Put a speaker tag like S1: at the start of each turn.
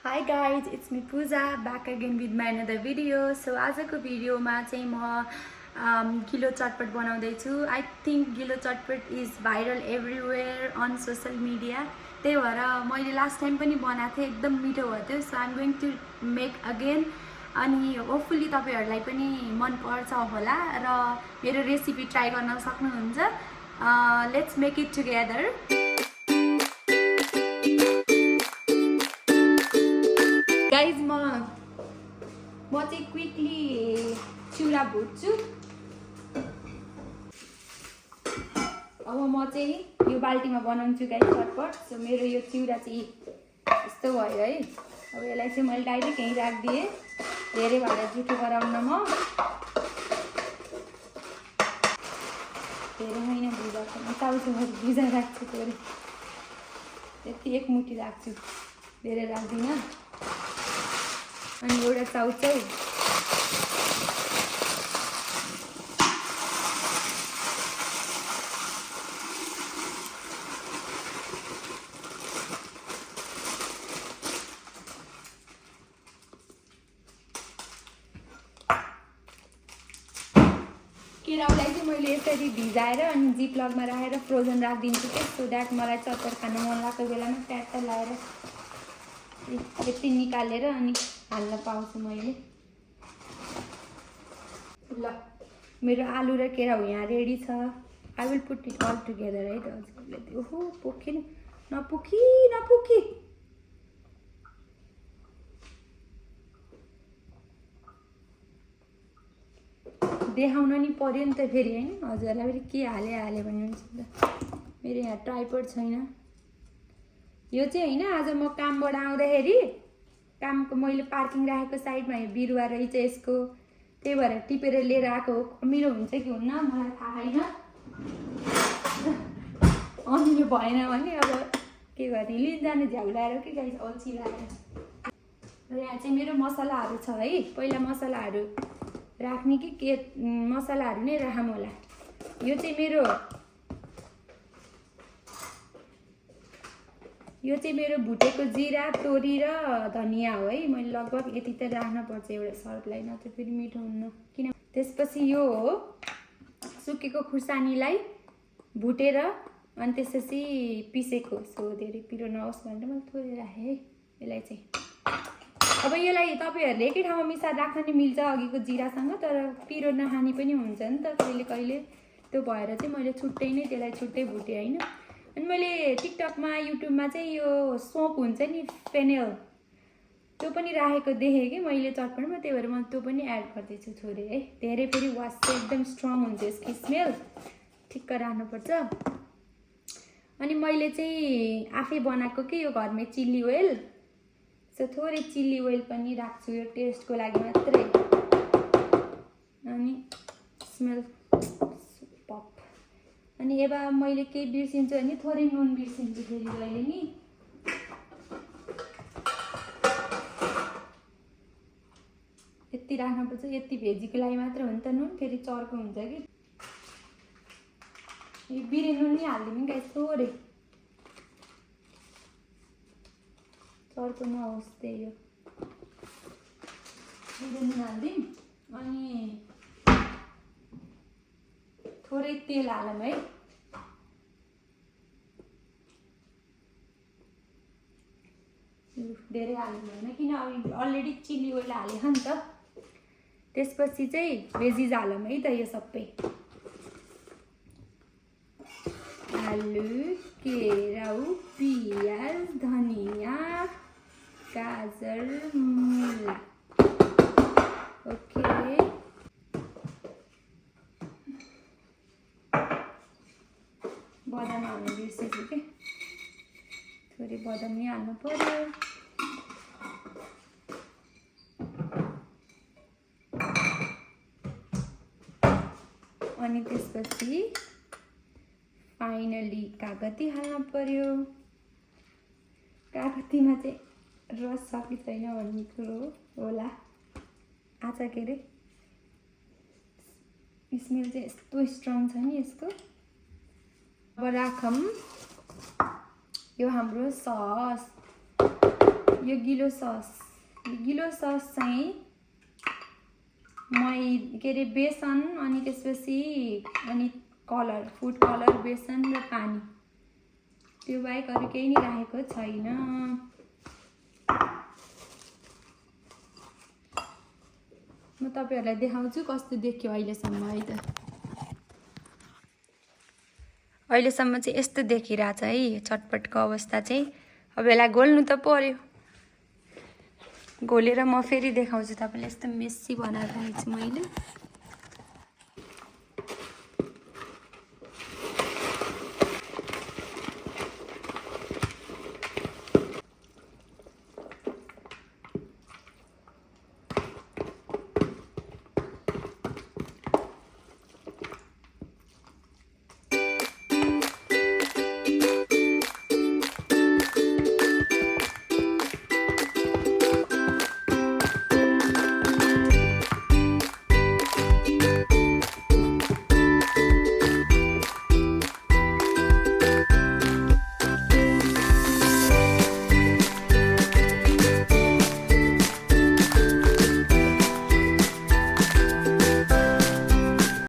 S1: Hi guys, it's me Pooja back again with my another video. So आजको भिडियोमा चाहिँ म गिलो चटपट बनाउँदैछु. I think गिलो चटपट is viral everywhere on social media. त्यही भएर मैले लास्ट टाइम पनि बनाएको थिएँ, एकदम मिठो भयो थियो. So I'm going to make again. अनि होपफुली तपाईहरुलाई पनि मन पर्छ होला र मेरो रेसिपी ट्राई गर्न सक्नुहुन्छ. Let's make it together. Guys, म चाहिँ क्विकली चिउरा भुट्छु. अब म चाहिँ यो बाल्टीमा बनाउँछु गाइस चटपट. सो मेरो यो चिउरा चाहिँ यस्तो भयो है. अब यसलाई चाहिँ मैले डाइरेक्ट यहीँ राख्दिएँ. धेरै भएर जुठो गराउन म धेरै हैन भिजाएको म चाउचाउ भिजा राख्छु. थोरै यति एक मुठी राख्छु, धेरै राख्दिनँ. अनि एउटा चाउचाउ केराउलाई चाहिँ मैले यसरी भिजाएर अनि जिपलकमा राखेर फ्रोजन राखिदिन्छु के, सो द्याट मलाई चटपट खान मन लागेको बेलामा ट्याट्ट लाएर यति निकालेर अनि हाल्न पाउँछु मैले. ल मेरो आलु र केराउ यहाँ रेडी छ. I will put it all together है त. ओहो पोखिन नपुखी देखाउन नि पर्यो नि त फेरि हैन. हजुरलाई फेरि के हाले भन्ने हुन्छ नि त. मेरो यहाँ ट्राइपड छैन. यो चाहिँ हैन, आज म कामबाट आउँदाखेरि कामको मैले पार्किङ राखेको साइडमा यो बिरुवा रहेछ यसको, त्यही भएर टिपेर लिएर आएको हो. अमिलो हुन्छ कि हुन्न मलाई थाहा छैन. अमिलो भएन भने अब के गर्ने, लिन जाने झ्याउ लाएर के गाइस अल्छी लाएर. र यहाँ चाहिँ मेरो मसलाहरू छ है. पहिला मसलाहरू राख्ने कि के मसलाहरू नै राखौँ होला. यो चाहिँ मेरो भुटेको जिरा, तोरी र धनिया हो है. मैले लगभग यति त राख्न पर्छ एउटा सर्पलाई, नत्र फेरि मिठो हुन्न. किन त्यसपछि यो हो सुकेको खुर्सानीलाई भुटेर अनि त्यसपछि पिसेको. सो धेरै पिरो नहोस् भनेर मैले थोरै राखेँ है यसलाई चाहिँ. अब यसलाई तपाईहरुले एकै ठाउँमा मिसाएर राख्न नि मिल्छ अघिको जिरासँग, तर पिरो नखानी पनि हुन्छ नि त कहिले. त्यो भएर चाहिँ मैले छुट्टै नै त्यसलाई छुट्टै भुटेँ हैन. अनि मैले टिकटकमा युट्युबमा चाहिँ यो सोप हुन्छ नि फेनेल, त्यो पनि राखेको देखेँ कि मैले चटपटमा, त्यही भएर म त्यो पनि एड गर्दैछु थोरै है. धेरै फेरि वास चाहिँ एकदम स्ट्रङ हुन्छ यसको स्मेल, ठिक्क राख्नुपर्छ. अनि मैले चाहिँ आफै बनाएको कि यो घरमै चिल्ली ओइल, सो थोरै चिल्ली ओइल पनि राख्छु यो टेस्टको लागि मात्रै. अनि स्मेल पप. अनि अब मैले केही बिर्सिन्छु भने थोरै नुन बिर्सिन्छु फेरि जहिले नि. यति राख्नुपर्छ, यति भेजीको लागि मात्र हो नि त नुन, फेरि चर्को हुन्छ कि. यो बिरे नुन नि हालिदिनु गाइस थोरै, चर्को नहोस् त्यही हो. बिरे नुन हालिदिउँ अनि थोरै तेल हालौँ है. धेरै हाल्नु भएन किन अलरेडी चिल्ली ओइल हालेको नि त. त्यसपछि चाहिँ भेजिज हालौँ है त. यो सबै आलु, केराउ, पियाज, धनिया, गाजर, मुला. ओके. बदाम हाल्नु बिर्सेछु के, थोरै बदाम नि हाल्नु पर्यो. अनि त्यसपछि फाइनली कागती हाल्नु पर्यो. कागतीमा चाहिँ रस छ कि छैन भन्ने कुरो होला. आचा के अरे स्मेल चाहिँ यस्तो स्ट्रङ छ नि यसको. अब राखौँ यो हाम्रो सस. यो गिलो सस चाहिँ के अरे बेसन अनि त्यसपछि अनि कलर फुड कलर बेसन र पानी त्यो बाहेक अरू केही नि राखेको छैन। म तपाईहरुलाई देखाउँछु कस्तो देखियो अहिलेसम्म है त। अहिलेसम्म चाहिँ यस्तो देखिरहेछ है चटपटको अवस्था चाहिँ। अब यसलाई घोल्नु त पर्यो। घोलेर म फेरि देखाउँछु तपाईलाई। यस्तो मेसी बनाएर राखेको छु मैले।